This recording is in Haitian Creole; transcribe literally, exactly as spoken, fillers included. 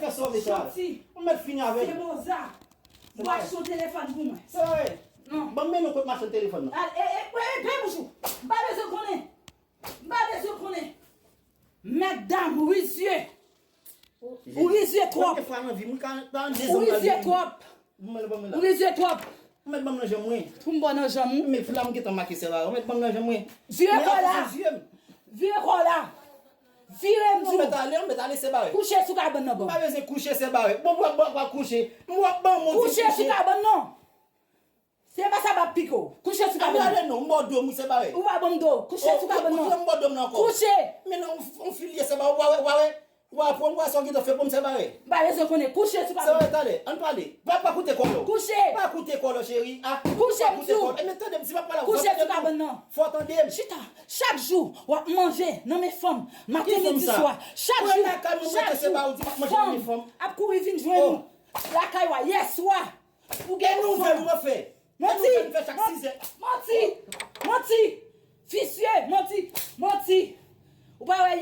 Fè sa w vle sa. Ou mèt fini avè l. Se boza. Ou achte yon telefòn pou mwen. Se vre. Non. Ban m mennen w kot machann telefòn nan. Al, e, e, e, e, bay bouch ou. M pa bezwen konnen. M pa bezwen konnen. Mètdam, ou rizye. Ou rizye twòp. Premye fwa nan vi m, m ka, nan de zan m pral vini. Ou rizye twòp. Ou mèt ban m la. Ou rizye twòp. Ou mèt ban m nan janm mwen. Pou m ba w nan janm ou. Men flam gentan make sèl la. Ou mèt ban m nan janm mwen. Vire kò la. Vire kò la. Vire m di w. Ou mèt ale, ou mèt ale, se bare. Kouche sou kabann nan ban m. M pa bezwen kouche, se bare. Bon, w ap, w ap kouche. M w ap ban m, ou di kouche. Kouche sou kabann nan. Se pa sa m ap pike w. Kouche sou kabann nan. Ann ale non, m ba w do m, wi, se bare. Ou pa ban m do. Kouche sou kabann nan. Ou di m ba w do m nan ankò. Kouche. Men non, on filye, se bare. Ou pa wè, ou pa wè. Ou pa pran, ou pa sa w gentan fè pou m, se bare. M pa bezwen konnen. Kouche sou kabann nan. Se bare, talè. Ann pale. Pa, pa koute kòlò. Kouche. Pa koute kòlò, cheri. A. Kouche, m di w. E men tande m, si m ap pale avè w, tande m. Kouche sou kabann nan. Fò w tande m. Chita. Chak jou, w ap manje nan men fanm. Maten, midi, swa. Chak jou. Chak jou. Fanm ap kouri vin jwenn ou. Lakay w a, yèswa. Ou gen nouvèl ou fè. Manti. Manti. Manti. Visye. Manti. Manti. Ou pa wè